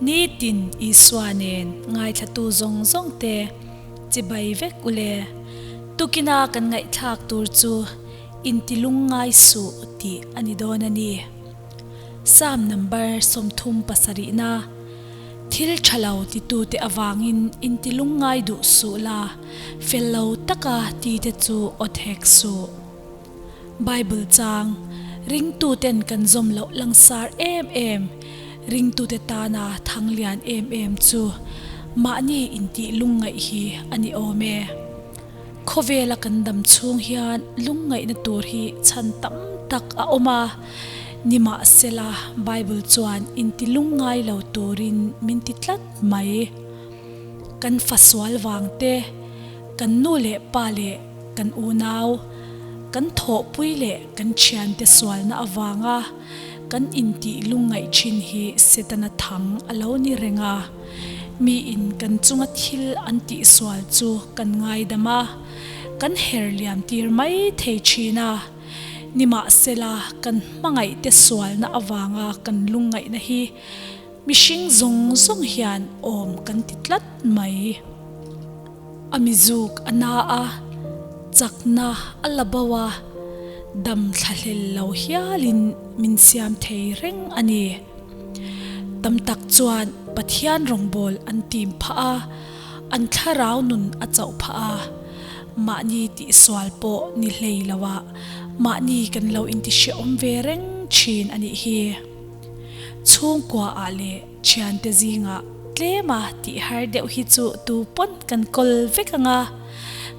Nitin Isua nen ngaithlatu zawng zawng te chibai vek ule. Tukina kan ngaihthlak tur chu intilungngai suh tih a ni dawn a ni. Psalm number 37na Thil tha lo titute avangin intilungngai duh suh la, fel lo taka tite chu awt hek suh. Bible chang, Ringtuten kan zawm loh langsar em em, ringtute tana thang lian em em chu mahni intih lungngaih hi a ni awm e. Khawvela kan dam chhung hian lungngaihna tur hi chhan tam tak a awm a, nimahsela Bible chuan inti lungngai lo turin min ti tlat mai. Kan fa sual vang te, kan nu leh pa leh kan unau, kan thawhpui leh kan thiante sualna avanga kan intih lungngaih thin hi Setana thang a lo ni reng a. Miin kan chunga thil an tihsual chu kan ngaidam a, kan her liam tir mai thei thin a. Nimahsela, kan hmangaihte sualna avanga kan lungngaihna hi mihring zawng zawng hian awm kan ti tlat mai. A mizuk a na a, chakna a la bo a, dam thlahlel lo hialin min siam thei reng a ni. Tam tak chuan Pathian rawngbâwl an tîm phah a, an thlarau nun a chauh phah a. Mahni tihsual pawh ni hlei loah mahni kan lo intihrehawm ve reng ṭhîn a nih hi. Chhûngkuaah leh Thiante zingah tlema tih har deuh hi chu tu pawn kan kawl vek ang a,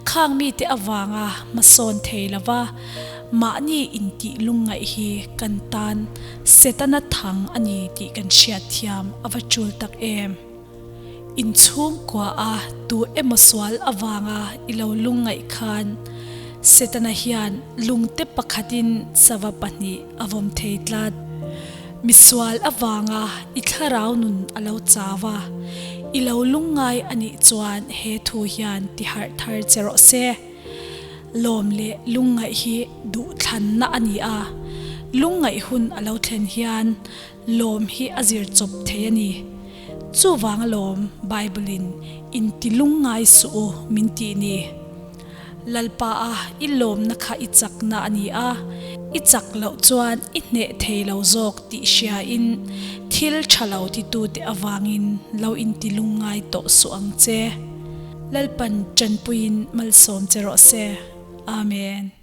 khang mite avanga hmasawn thei lova mahni intih lungngaih hi kan tan Setana thang a ni tih kan hriat thiam a va tul tak em. Inchhungkua a tu emaw sual avanga i lo lungngaih khan Setana hian lungte pakhatin sava pahnih a vawm thei tlat. Misual avanga i thlarau nun a lo chau a, i lo lungngai a nih chuan he thu hian ti harh thar che rawh se. Lawm leh lungngaih hi duhthlanna a ni a, lungngaih hun a lo thlen hian lawm hi a zir chawp thei a ni. Chuvang alawm Bible-in inti lungngai suh u min tih ni. Lalpa a i lawmna kha i chakna a ni a, i chak loh chuan i hneh thei lo zawk tih hriain thil tha lo titute avangin lo inti lungngai tawh suh ang che. Lalpan tanpuiin malsawm che rawh se. Amen.